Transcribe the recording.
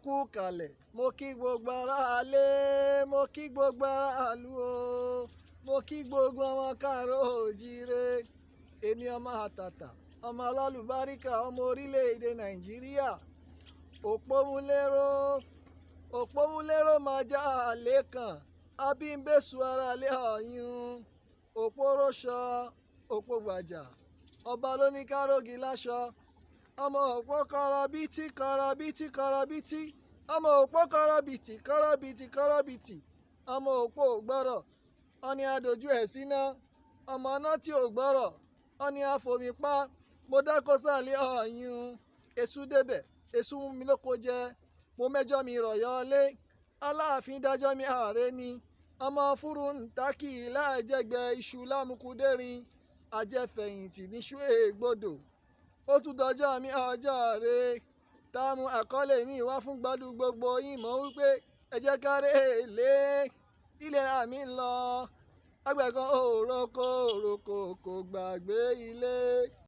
Kú kalẹ̀. Mo kí gbogbo aráalé, mo kí gbogbo aráàlú o, mo kí gbogbo ọmọ káàárọ̀ oòjíire. Èmi ọmọ àtàtà, ọmọ alálùbáríkà, ọmọ orílẹ̀-èdè Nàìjíríà. Òpómúléró, òpómúléró máa já àlè kan, abímbésù aráalé ọ̀yún, òpóróṣọ, òpógbàjà, ọba ló ní kárògì láṣọ. Ọmọ òpó kọrọbìtì kọrọbìtì kọrọbìtì, ọmọ òpó kọrọbìtì kọrọbìtì kọrọbìtì, ọmọ òpó ò gbọ́rọ̀, ọní adójú ẹ̀ síná, ọmọ náà tí ò gbọ́rọ̀, ọní àfomi pa. Mo dákó sálẹ̀ ọ̀yún, èṣù débẹ̀, èṣù mú mi lóko jẹ, mo mẹ́jọ mi rọ̀yọ́ lé, aláàfin dájọ́ mi ààrẹ ni, ọmọ fúru ń takì láìjẹgbẹ́ iṣu lámukúdérin, àjẹfẹ̀yìntì níṣu ègbodò. Ó tún dọjọ́ mi ọjọ́ rẹ táàmù àkọlé mi wá fún gbádùn gbogbo yín mọ̀ wípé ẹ jẹ́ kárẹ́ èlé ilé àmì ń lọ. Àgbẹ̀ kan ò roko roko kò gbàgbé ilé.